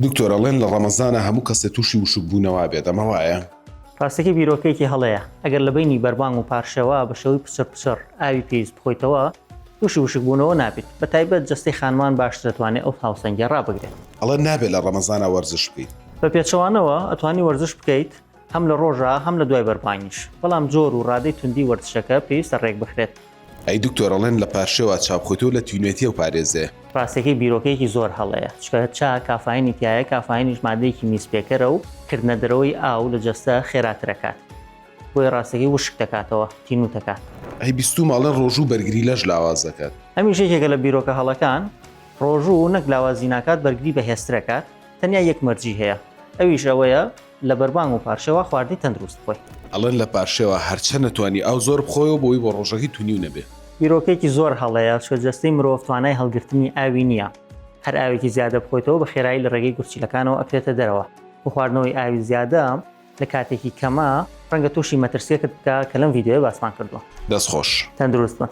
دکتۆر ئەڵێن لە ڕەمەزانا هەموو کەسێ توشی وشک بوونەوە بێت ئەمە وایە؟ ڕاستەکەی بیرۆکەیەکی هەڵەیە، ئەگەر لە بەینی بەربانگ و پارشێوا بە شێوەی پچڕ پچڕ ئاوی پێویست بخۆیتەوە توشی وشک بوونەوە نابیت، بە تایبەت جەستەی خانمان باشتر ئەتوانێ ئەو هاوسەنگیە ڕابگرێت. ئەڵێن نابێت لە ڕەمەزانا وەرزش بکەیت. بە پێچەوانەوە ئەتوانی وەرزش بکەیت هەم لە ڕۆژا هەم لە دوای بەربانگیش، بەڵام جۆر و ڕادەی توندی وەرزشەکە پێویستە ڕێکبخرێت. ئەی دکتۆر ئەڵێن لە پارشێوا چا بخۆیتەوە لە تینوێتیەو پارێزێ. ڕاستەکەی بیرۆکەیەکی زۆر هەڵەیە چونکە چا کافاینی تیایە کافاینیش مادەیەکی میزپێکەرە و کردنە دەرەوەی ئاو لە جەستە خێراترەکات بۆیە ڕاستەکەی وشک دەکاتەوە تینوتەکات. ئەی بیستومە ئەڵێن ڕۆژوو بەرگری لەش لاواز دەکات. ئەمیش یەکێکە لە بیرۆکە هەڵەکان، ڕۆژوو نەک لاوازی ناکات بەرگری بەهێزترەکات، تەنیا یەک مەرجی هەیە ئەویش ئەوەیە لە بەربانگ و پارشێوا خواردنی تەندروست بخۆی. ئەڵێن لە پارشێوا هەرچەند نەتوانی ئاو زۆر بخۆیەوە بۆی بۆ ڕۆژەکەی تونیو نەبێ. بیرۆکەیەکی زۆر هەڵەیە چونکە جەستەی مرۆڤ توانای هەڵگرتنی ئاوی نییە هەر ئاوێکی زیادە بخۆیتەوە بە خێرایی لە ڕێگەی گورچیلەکانەوە ئەکرێتە دەرەوە و خواردنەوەی ئاوی زیادە لە کاتێکی کەما ڕەنگە تووشی مەترسیەکت بکا کە لەم ڤیدیۆیە باسمان کردووە. دەست خۆش. تەندروست بن.